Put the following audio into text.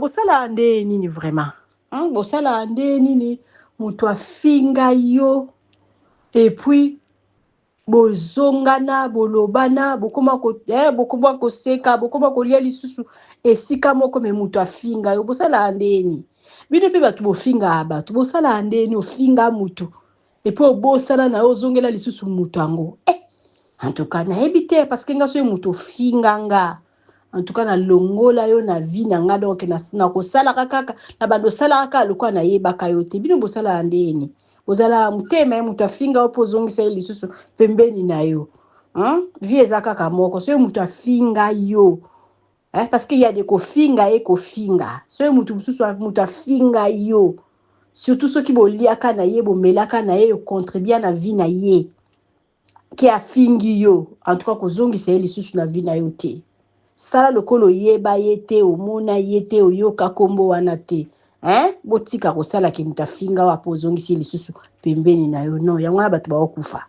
Bosala nde nini vraiment? Bosala nde nini? Moto afinga yo et puis bozongana, bolobana, bokoma ko, bokoma koseka, bokoma kolia lisusu esika moko, me moto afinga yo. Bosala ndeni? Bino mpe bato bofingaka bato, bosala ndeni? Ofinga motu et puis obosana na yo, ozongela lisusu moto yango. En tout cas nayebi te, parce que nga soki moto ofinga nga, en tout cas nalongola yo na vie na nga. Donc nakosalaka kaka na bando, osalaka kaka lokola nayebaka yo te. Bino bosalaka ndeni? Ozala motema ye, moto afinga yo mpo ozongisa ye lisusu pembeni na yo, hein? Vie eza kaka moko. Soki moto afinga yo, parce que ya de kofinga ye, kofinga soki moto mosusu, moto afinga yo, surtout soki boliaka na ye, bomelaka na ye, ocontribua na vie na ye, ke afingi yo, en tout cas kozongisa ye lisusu na vie na yo te. Sala lokola oyeba ye te, omona ye te, oyoka nkombo wana te, hein? Botika kosalaki moto afinga wa mpo ozongisi ye lisusu pembeni na yo. Non, yango wana bato baokufa.